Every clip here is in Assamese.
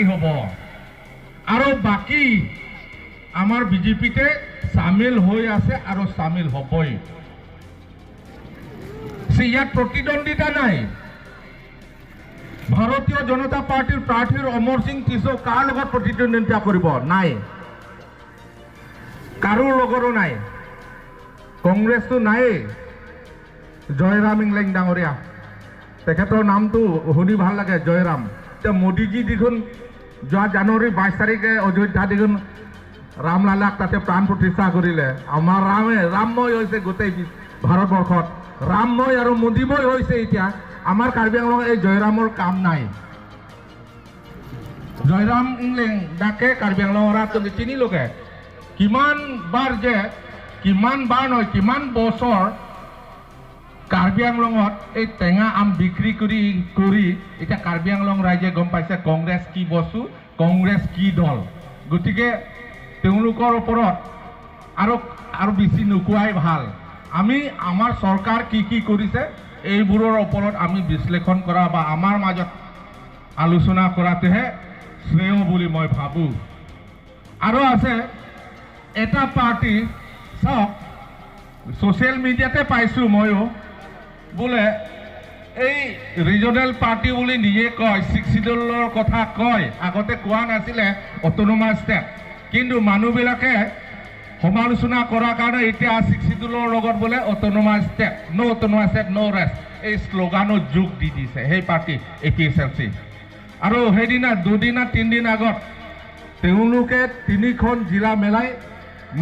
জাৰি হ'ব। আৰু বাকী আমাৰ বিজেপিতে চামিল হৈ আছে আৰু চামিল হ'বই। ইয়াত প্ৰতিদ্বন্দ্বিতা নাই। ভাৰতীয় জনতা পাৰ্টীৰ প্ৰাৰ্থীৰ অমৰ সিং টিছো কাৰ লগত প্ৰতিদ্বন্দ্বিতা কৰিব? নাই, কাৰো লগৰো নাই। কংগ্ৰেছটো নায়েই। জয়ৰাম ইংলেং ডাঙৰীয়া, তেখেতৰ নামটো শুনি ভাল লাগে, জয়ৰাম। এতিয়া মোদীজী দেখোন যোৱা জানুৱাৰী 22 তাৰিখে অযোধ্যা দেখোন ৰামলালাক তাতে প্ৰাণ প্ৰতিষ্ঠা কৰিলে। আমাৰ ৰামে ৰামময় হৈছে গোটেই ভাৰতবৰ্ষত, ৰামময় আৰু মোদীময় হৈছে। এতিয়া আমাৰ কাৰ্বি আংলং এই জয়ৰামৰ কাম নাই। জয়ৰাম ইংলেং ডাকে কাৰ্বি আংলঙৰ চিনি লোকে কিমান বাৰ যে কিমান বাৰ নহয় কিমান বছৰ কাৰ্বি আংলঙত এই টেঙা আম বিক্ৰী কৰি কৰি এতিয়া কাৰ্বি আংলং ৰাইজে গম পাইছে কংগ্ৰেছ কি বস্তু, কংগ্ৰেছ কি দল। গতিকে তেওঁলোকৰ ওপৰত আৰু আৰু বেছি নোকোৱাই ভাল। আমি আমাৰ চৰকাৰ কি কি কৰিছে এইবোৰৰ ওপৰত আমি বিশ্লেষণ কৰা বা আমাৰ মাজত আলোচনা কৰাটোহে শ্ৰেয় বুলি মই ভাবোঁ। আৰু আছে এটা পাৰ্টি, চাওক ছ'চিয়েল মিডিয়াতে পাইছোঁ ময়ো, বোলে এই ৰিজনেল পাৰ্টি বুলি নিজে কয়, ছিক্স চিডুলৰ কথা কয়, আগতে কোৱা নাছিলে অট'নমাছ ষ্টেট, কিন্তু মানুহবিলাকে সমালোচনা কৰাৰ কাৰণে এতিয়া ছিক্স চিডুলৰ লগত বোলে autonomous state, no autonomous state no rest, এই শ্লোগানো যোগ দি দিছে সেই পাৰ্টি APSLC। আৰু সেইদিনা দুদিনা তিনিদিন আগত তেওঁলোকে 3খন জিলা মেলাই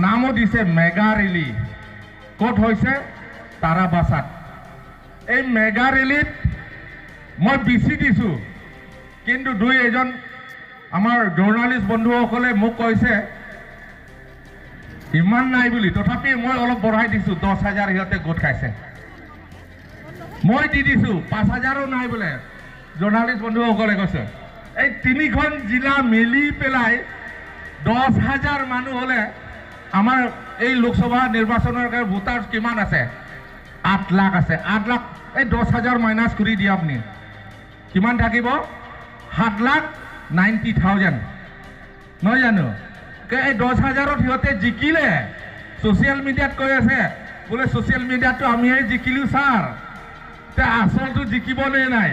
নামো দিছে মেগা ৰেলী। ক'ত হৈছে? তাৰাবাছাত। এই মেগা ৰেলীত মই বেছি দিছোঁ, কিন্তু দুই এজন আমাৰ জাৰ্ণালিষ্ট বন্ধুসকলে মোক কৈছে ইমান নাই বুলি, তথাপি মই অলপ বঢ়াই দিছোঁ, 10,000 সিহঁতে গোট খাইছে। মই দি দিছোঁ, 5,000ও নাই বোলে জাৰ্ণালিষ্ট বন্ধুসকলে কৈছে। এই 3খন জিলা মিলি পেলাই 10,000 মানুহ হ'লে আমাৰ এই লোকসভা নিৰ্বাচনৰ কাৰণে ভোটাৰ কিমান আছে? 8 লাখ আছে। 8 লাখ, এই 10,000 মাইনাছ কৰি দিয়ে আপুনি, কিমান থাকিব? 7,90,000, নহয় জানো? এই 10,000ত সিহঁতে জিকিলে। ছ'চিয়েল মিডিয়াত কৈ আছে বোলে ছ'চিয়েল মিডিয়াততো আমিহে জিকিলোঁ ছাৰ। এতিয়া আচলটো জিকিবনে নাই?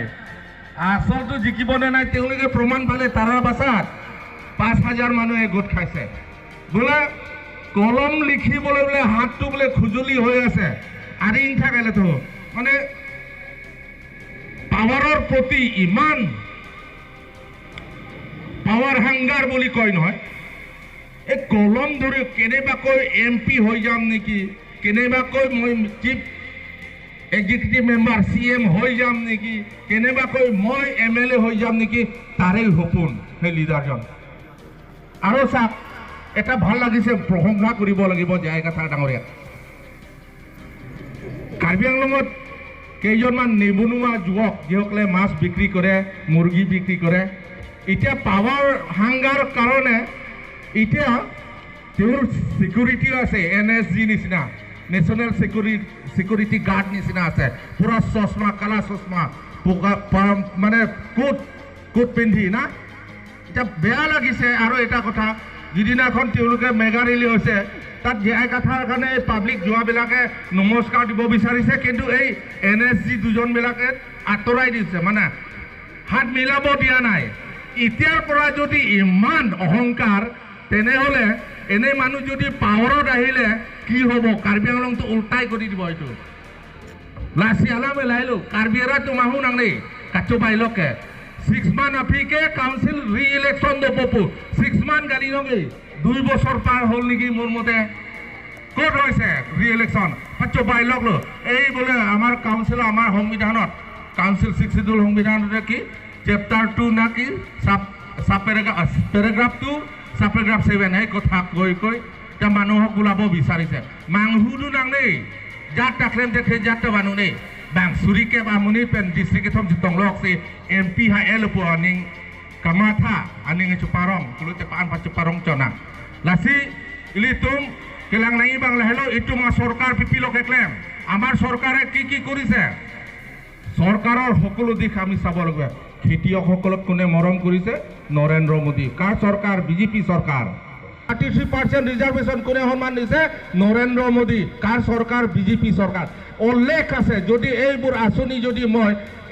আচলটো জিকিবনে নাই তেওঁলোকে প্ৰমাণ পালে। তাৰাবাছাত 5,000 মানুহে গোট খাইছে। বোলে কলম লিখিবলৈ বোলে হাতটো বোলে খুজুলি হৈ আছে, আৰিং থাকেলেতো মানে পাৱাৰৰ প্ৰতি ইমান পাৱাৰ হাংগাৰ বুলি কয় নহয়। এই কলম ধৰি কেনেবাকৈ এম পি হৈ যাম নেকি, কেনেবাকৈ মই chief executive member CM হৈ যাম নেকি, কেনেবাকৈ মই MLA হৈ যাম নেকি, তাৰেই সপোন সেই লিডাৰজন। আৰু চাওক এটা ভাল লাগিছে, প্ৰশংসা কৰিব লাগিব জয় কাথাৰ ডাঙৰীয়াক। কাৰ্বি আংলঙত কেইজনমান নিবনুৱা যুৱক যিসকলে মাছ বিক্ৰী কৰে, মুৰ্গী বিক্ৰী কৰে, এতিয়া পাৱাৰ হাংগাৰ কাৰণে এতিয়া তেওঁৰ ছিকিউৰিটিও আছে, NSG নিচিনা, নেশ্যনেল ছিকিউৰিটি গাৰ্ড নিচিনা আছে, পূৰা চশমা, কালা চশমা, মানে কোট কোট পিন্ধি না। এতিয়া বেয়া লাগিছে। আৰু এটা কথা, যিদিনাখন তেওঁলোকে মেগা ৰেলী হৈছে তাত জীয়াই কাথাৰ কাৰণে এই পাব্লিক যোৱাবিলাকে নমস্কাৰ দিব বিচাৰিছে, কিন্তু এই NSG দুজনবিলাকে আঁতৰাই দিছে, মানে হাত মিলাব দিয়া নাই। এতিয়াৰ পৰা যদি ইমান অহংকাৰ, তেনেহ'লে এনে মানুহ যদি পাৱাৰত আহিলে কি হ'ব? কাৰ্বি আংলংটো উল্টাই কৰি দিব। এইটো লাচি আলামে লাইলো কাৰ্বি তো মাহু নাংনি কাচো বাইলকে 6 মান্থ আফিকে কাউন্সিল ৰি ইলেকশ্যন দপু 6 মান্থ গালি নগে 2 বছৰ পাৰ হ'ল নেকি মোৰ মতে। ক'ত হৈছে ৰি ইলেকশ্যন? পাচো বাইলক এই বোলে আমাৰ কাউন্সিল, আমাৰ সংবিধানত কাউন্সিল 6 শিডিউল সংবিধানতে কি চেপ্টাৰ 2 না কি sub paragraph 2 sub paragraph 7 এই কথা কৈ কৈ এতিয়া মানুহক ওলাব বিচাৰিছে। মাংহুটো নাংনেই জাত তাক্লেম দেখে জাত মানুহ নেই বাং চুৰিকে বামুনি পেন ডিষ্ট্ৰিক্ট থম টংলক সি MP হা এল পো আনিং কামাথা আনিং চুপাৰং কুলুতে পান পা চুপাৰং চনা লাসি ইলিতুম কেলাং নাই বাংলা হেলো ইটো মা সৰকাৰ পিপিলকে ক্লেম। আমাৰ চৰকাৰে কি কি কৰিছে, চৰকাৰৰ সকলো দিশ আমি চাব লাগিব। খেতিয়কসকলক কোনে মৰম কৰিছে? নৰেন্দ্ৰ মোদী। কাৰ চৰকাৰ? বিজেপি চৰকাৰ। 33% ৰিজাৰ্ভেশ্যন কোনে সন্মান দিছে? নৰেন্দ্ৰ মোদী। কাৰ চৰকাৰ? বিজেপি চৰকাৰ। উল্লেখ আছে। যদি এইবোৰ আঁচনি যদি মই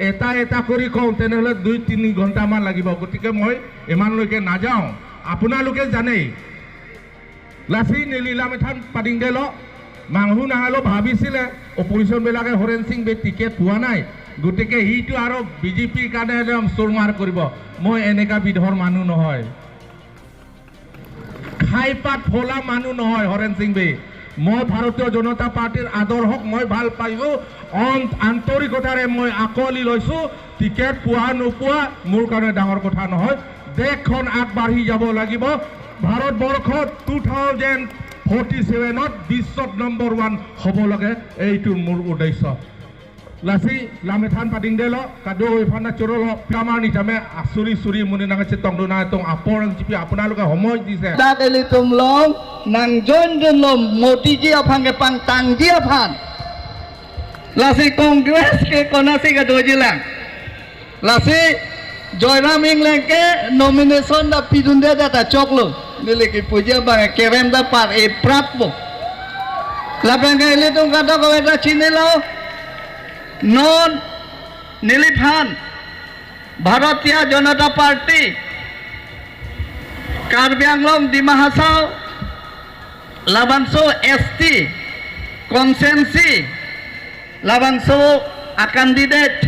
এটা এটা কৰি কওঁ, তেনেহ'লে 2-3 ঘণ্টামান লাগিব। গতিকে মই ইমানলৈকে নাযাওঁ, আপোনালোকে জানেই। লাচি নিলীলা মেথান পাদিং দে ল মাংহু নাহালো ভাবিছিলে অপজিশ্যনবিলাকে হৰেণ সিং বে টিকেট পোৱা নাই, গতিকে সিটো আৰু বিজেপিৰ কাৰণে একদম চুৰমাৰ কৰিব। মই এনেকুৱা বিধৰ মানুহ নহয়, খাই পাত ফলা মানুহ নহয় হৰেণ সিং বে। মই ভাৰতীয় জনতা পাৰ্টীৰ আদৰ্শক মই ভাল পাইছোঁ, আন্তৰিকতাৰে মই আঁকোৱালি লৈছোঁ। টিকেট পোৱা নোপোৱা মোৰ কাৰণে ডাঙৰ কথা নহয়, দেশখন আগবাঢ়ি যাব লাগিব। ভাৰতবৰ্ষত 2047ত বিশ্বত নম্বৰ 1 হ'ব লাগে, এইটো মোৰ উদ্দেশ্য। লাচি লামেথান পাদিং দে ল কাদো ইফানা চৰল আমাৰ নিজামে আচুৰি চুৰি মুনি নাগাছে টংদু নাই টং আপৰ জিপি আপোনালোকে সময় দিছে। Dak eli tum long nang join dun lom Modi ji aphan ke pang tang ji aphan lasi Congress ke konasi ke doji lang lasi Joyram England ke nomination da pidun de da ta choklo nili ki puja bang kerem da par e pratpo lapang ke eli tum kata ko da chini lo non niliphan Bharatiya Janata party Karbi Anglong Dima Hasao Labangso ST constituency Labangso a candidate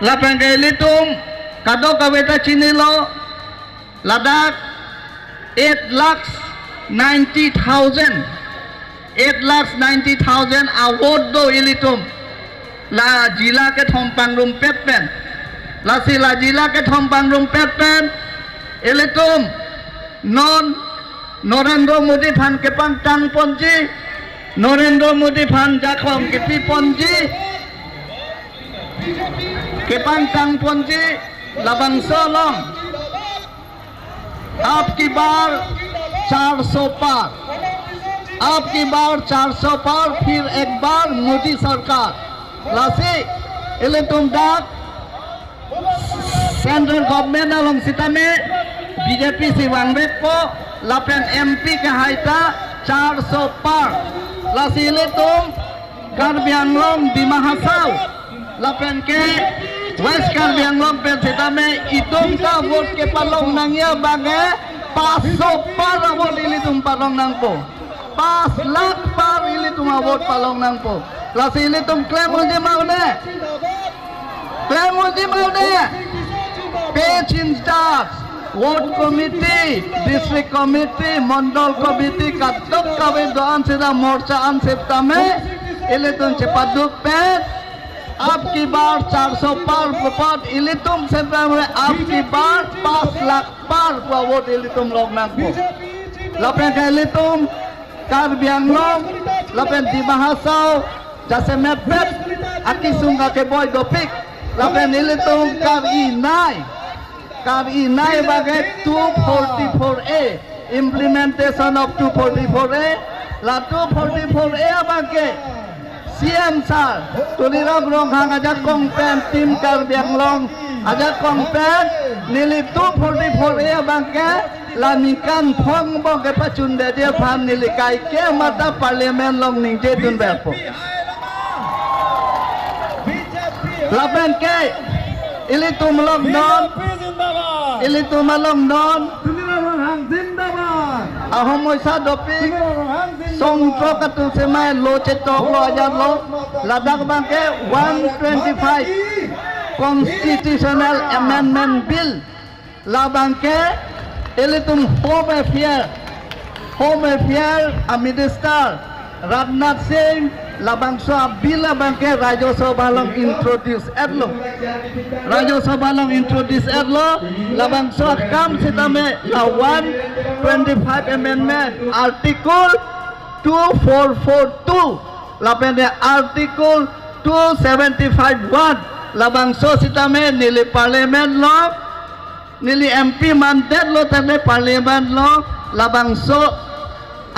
লাপাঙ্গাইলিতুম Kando কাবেটা চিনিল Ladakh 8,90,000 8,90,000 award do ইলিতুম লা জিলা কে থমপাং রুম পেটপেন লাসি লা জিলা কে থমপাং রুম পেটপেন ইলিতুম নন নরেন্দ্র মোদী ফান কেপাং টাং পঞ্জি নরেন্দ্র মোদী ফান জাখং কেপি পঞ্জি কেপাং টাং পঞ্জি লাবাংস লং आपकी बार 400 पार, आपकी बार 400 पार, फिर एक बार मोदी सरकार। लासी इले तुम डाक सेंट्रल गवर्नमेंट along सितामे बीजेपी से वांगबेक को लापेन एमपी के हाइता 400 पार। लासी इले तुम कार्बी आंगलोंग डिमा हासाओ लापेन के वेस्ट कार्बी आंगलोंग पे सितामे इतुम का वोट के पालोंग नांगिया बागे 500 पार वोट इली तुम पालोंग नांगपो 5 लाख पार इली तुम वोट पालोंग नांगपो। लासी इली तुम क्लेम उजी माउने क्लेम उजी माउने page in charge ward committee district committee Mandal committee कादब काबे दोआन सेदा मोर्चा आन सेप्ता में इले तुम चेपादुक पे आपकी बार 400 पार पद इले तुम सेप्ता में आपकी बार 5 लाख पार वोट इले तुम लोग नागपो। लपें इले तुम कार्बी आंगलोंग लपें डिमा हासाओ जैसे मैं पेट आकिसुंगा के बॉय दोपिक लपें इले तुम कार ई नाई कार ई नाई बागे 244A implementation of 244A La 244A बागे CM sir Tuliram Ronghang aja kongpen tim Karbi Anglong aja kongpen nili 244A bangke la nikan phong bong ke pachun de dia pham nili kai ke mata parliament long ningje dun berpo lapen ke ili tumlong non ili tumalong non Ahom moisa dopik songtro katun semai lo chetok lo ajar lo Ladakh bangke 125 constitutional amendment bill la bangke ili tum home affair minister Rajnath Singh Labangso bill bangke Rajya Sabha long introduce edlo Rajya Sabha long introduce edlo Labangso kam sitame la 125 amendment article 2442 lapende article 275 1 Labangso sitame nili parliament law nili MP mandate lo tame parliament law Labangso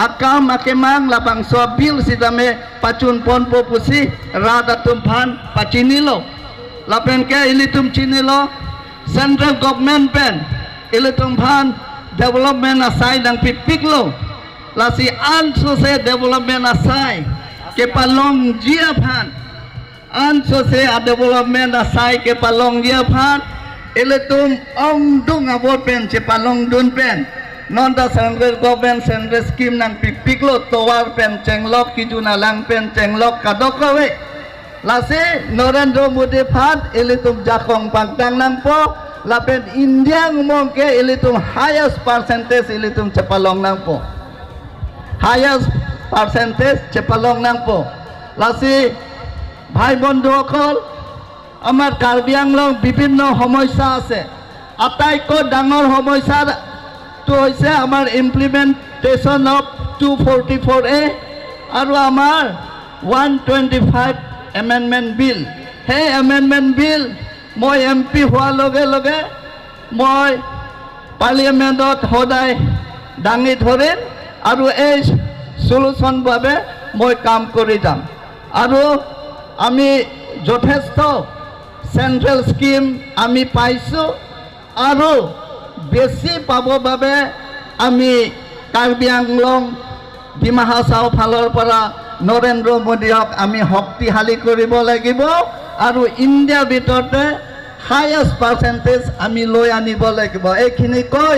akam akemang Labangso bill sitame pacun pon popusi rada tumpan pacinilo. Lapen ke ilitum chinilo central government pen ilitum phan development asai nang pipiklo lasi anso se development asai ke palong jia phan anso se a development asai ke palong jia phan ilitum ong dung abot pen che palong dun pen non da central government central scheme nang pipiklo towar pen chenglok kijuna lang pen chenglok kadokawe lasi Narendra Modi phan ilitum jakong pangtang nangpo lapen India ngumong ke ilitum highest percentage ilitum cepalong nangpo highest percentage cepalong nangpo lasi ভাই বন্ধুসকল আমাৰ কাৰ্বি আংলং বিভিন্ন সমস্যা আছে। আটাইতকৈ ডাঙৰ সমস্যাটো হৈছে আমাৰ implementation of 244A আৰু আমাৰ 125 এমেণ্ডমেণ্ট বিল। সেই এমেণ্ডমেণ্ট বিল মই এম পি হোৱাৰ লগে লগে মই পাৰ্লিয়ামেণ্টত সদায় দাঙি ধৰিম আৰু এই চলুচন বাবে মই কাম কৰি যাম। আৰু আমি যথেষ্ট চেণ্ট্ৰেল স্কিম আমি পাইছোঁ আৰু বেছি পাবৰ বাবে আমি কাৰ্বি আংলং ডিমা হাছাও ফালৰ পৰা নৰেন্দ্ৰ মোদীক আমি শক্তিশালী কৰিব লাগিব আৰু ইণ্ডিয়াৰ ভিতৰতে হায়েষ্ট পাৰ্চেণ্টেজ আমি লৈ আনিব লাগিব। এইখিনি কৈ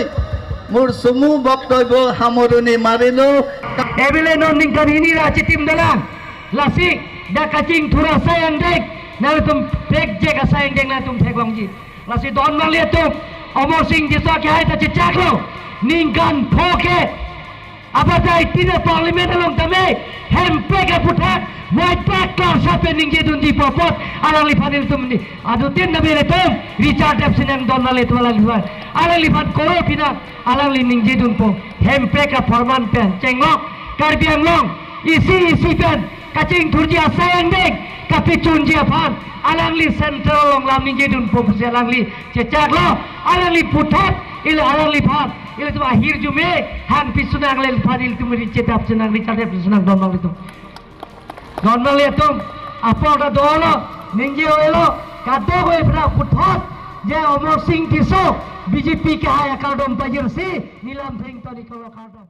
মোৰ চমু বক্তব্য সামৰণি মাৰিলোঁ। Ebile non ningkan ini ra chitim dalang. Lasik da kaching thura sayang dek. Na tum pek jek sayang dek na tum thek bangji. Lasi don mang liat tum. Omor Singh jiso ke hai ta chaklo. Ningkan phoke. Apa tina parliament along tame. Hem pek aputak. White pak kar sape ningje dun di popot. Alang lipan tum ni. Adu tin na bere tum. Richard Epson ang don malit walang lipan. Alang lipan koro pina. Alang li ningje dun po. Hem pek a forman pen. Cengok. Karbi Anglong. Isi isi pen. Kaching thurji asayang dek. Kapi chunji afan. Alang li central long lam ningje dun po. Alang li cecak lo. Alang li putat. Il alang li phan. Il tu ahir jume. Han pisunang le phan il tu meri cetap senang Richard Epson don malit tum. Don tum apor da dolo ningje oelo kado goi pra puthot je Amar Singh Tisso BJP ke hai akardom pajir si nilam thing tani ko kardom.